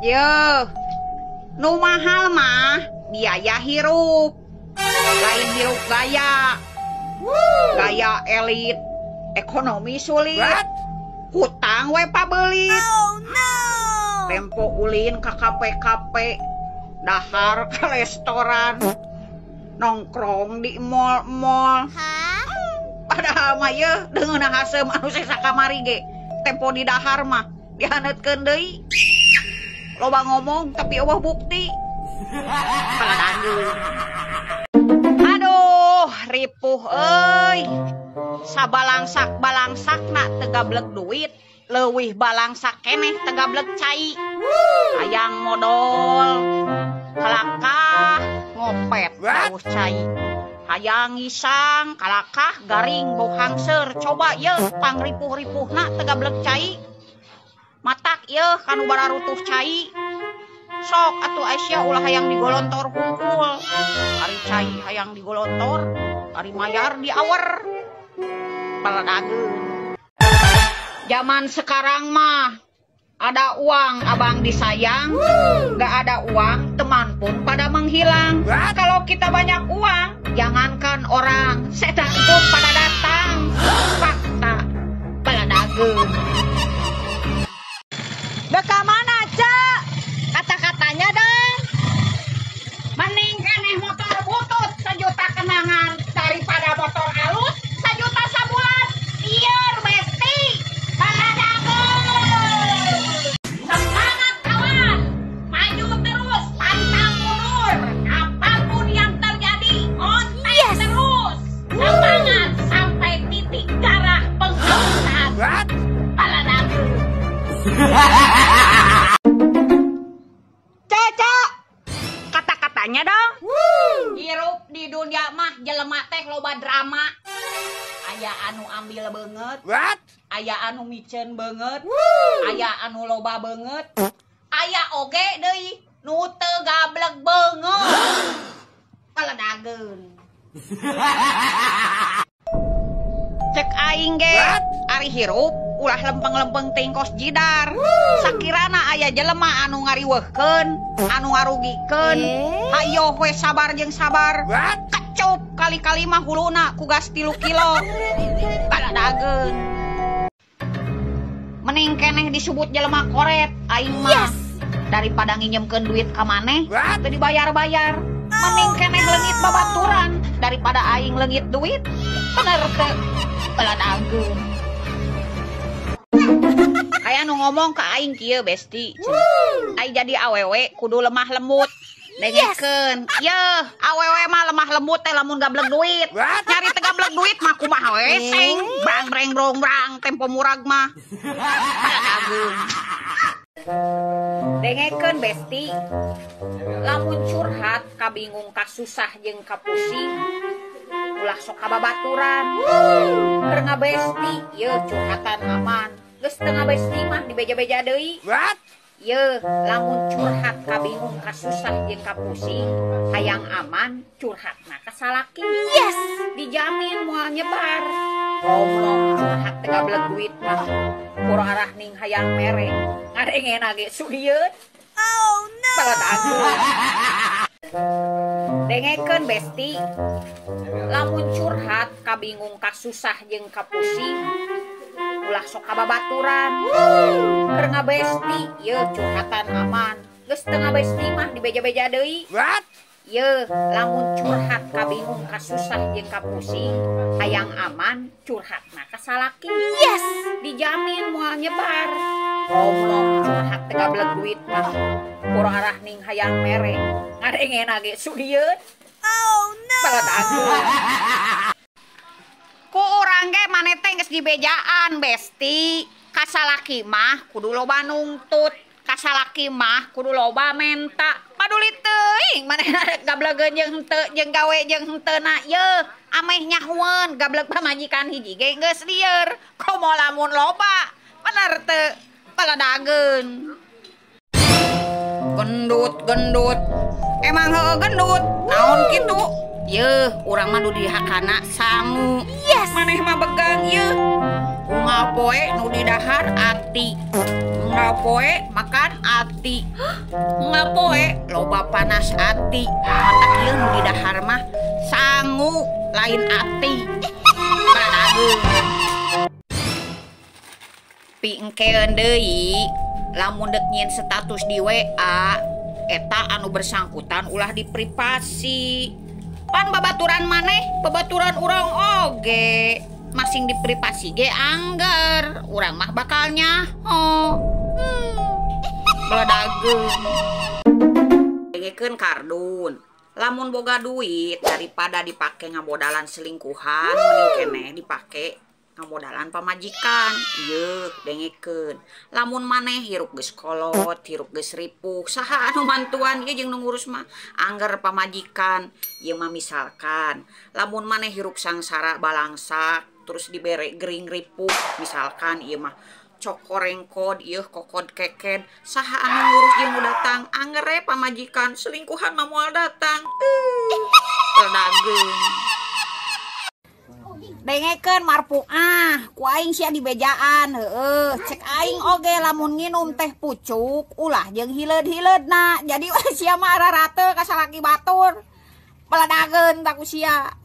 Yeuh, nu mahal mah biaya hirup, lain hirup gaya. Gaya elit, ekonomi sulit. Hutang we pabelit. Oh no. Tempo ulin ka kafe-kafe, dahar ke restoran, nongkrong di mall-mall. Padahal mah yeuh deungeunna haseum anu sesa kamari ge, tempo di dahar mah dihaneutkeun deui. Loba ngomong tapi eueuh bukti. Aduh, ripuh euy. Sabalangsak-balangsakna teu gablek duit, leuwih balangsak keneh teu gablek cai. Hayang modol, kalakah ngopet bau cai. Hayang ngisang, kalakah garing bau hangseur. Coba yeuh pangripuh-ripuhna teu gablek cai. Matak yeuh kanu bararutuh cai. Sok atuh Aisyah ulah hayang digolontor hungkul. Ari cai hayang digolontor, ari mayar diawer. Paladageun. Zaman sekarang mah ada uang abang disayang, gak ada uang teman pun pada menghilang. Kalau kita banyak uang, jangankan orang, setan pun pada datang. Fakta paladageun. Deka mana, Cak? Kata-katanya dong. Mending keneh motor butut sejuta kenangan daripada motor alus sejuta sabulan. Biar besti. Paladageun. Semangat kawan. Maju terus, pantang mundur. Apapun yang terjadi, konten terus. Semangat sampai titik darah penghabisan. Paladageun. Caca, kata-katanya dong. Hirup di dunia mah jelema teh loba drama. Aya anu ambil beungeut, aya anu miceun beungeut, aya anu loba beungeut, aya oge deui nu teu gablek beungeut. Paladageun. Cek aing ge, ari hirup ulah lempeng-lempeng teuing kos jidar. Sakirana aya jelema anu ngariweuhkeun, anu ngarugikeun. Hayoh we sabar jeung sabar. Kecup kali-kali mah huluna ku gas 3 kilo. Paladageun. Mending keneh disebut jelema koret aing mah. Daripada nginjemkeun duit ka maneh teu dibayar-bayar. Mending keneh leungit babaturan daripada aing leungit duit. Bener teu? Paladageun. Aya nu ngomong ka aing kieu besti. Ai jadi awewe kudu lemah lembut. Dengekeun. Yeuh, awewe mah lemah lembut teh lamun gablek duit. Nyari teu gablek duit mah kumaha we seng. Brang breng brong brang tempo murag mah. Paladageun. Dengekeun besti. Lamun curhat kabingung kasusah jeung kapusing, ulah sok kababaturan. Keur ngabesti yeuh curhatan aman. Geus teu ngabesti mah dibeja-beja deui. Yeuh, lamun curhat kabingung kasusah jeung kapusing, hayang aman curhatna ka salaki. Dijamin moal nyebar. Ngomong curhat teu gablek duit mah kurang arah ning hayang mere. Ngadengena ge sudieun. Oh no. Paladageun. Dengekeun besti. Lamun curhat kabingung kasusah jeung kapusing, ulah sok kababaturan. Keur ngabesti yeuh curhatan aman. Geus teu ngabesti mah dibeja-beja deui. Yeuh, lamun curhat kabingung kasusah jeung kapusing, hayang aman curhatna ka salaki. Dijamin moal nyebar. Ngomong curhat teu gablek duit mah kurang arah ning hayang mere. Ngadengena ge sudieun. Oh no. Paladageun. Ku urang ge maneh teh geus dibejaan besti. Ka salaki mah kudu loba nungtut, ka salaki mah kudu loba menta. Paduli teuing manehna rek gablegeun jeung henteu jeung gawe jeung henteu na yeuh ameh nyahueun gablek pamajikan hiji ge geus lieur. Komo lamun loba, bener teu? Paladageun. Gendut gendut. Emang heueuh gendut, naon kitu? Yeuh, urang mah nu dihakana sangu. Yes. Maneh mah begang yeuh. Unggal poe nu didahar ati. Unggal poe makan ati. Unggal poe loba panas ati. Matak ieu nu didahar mah sangu lain ati. Baladeung. Pingkeun deui lamun deuk nyieun status di WA eta anu bersangkutan ulah diprivasi. Pan babaturan maneh, babaturan urang oge. Masing diprivasi ge angger, urang mah bakal nyaho. Beledageun. Dengekeun kardun. Lamun boga duit daripada dipake ngamodalan selingkuhan, mending keneh dipake ngamodalan pamajikan. Ieu dengekeun. Lamun maneh hirup geus kolot, hirup geus ripuh, saha anu mantuan ieu jeung nu ngurus mah angger pamajikan. Ieu mah misalkan lamun maneh hirup sangsara balangsak terus dibere gering ripuh, misalkan ieu mah cokorengkod, ieu kokod keked, saha anu ngurus jeung nu datang angger we pamajikan, selingkuhan mah moal datang. Beledageun. Dengekeun marpuah, ku aing sia dibejaan heueuh. Cek aing oge lamun nginum teh pucuk ulah jeung hileud-hileudna. Jadi sia mah rarate ka salaki batur. Beledageun ta ku sia.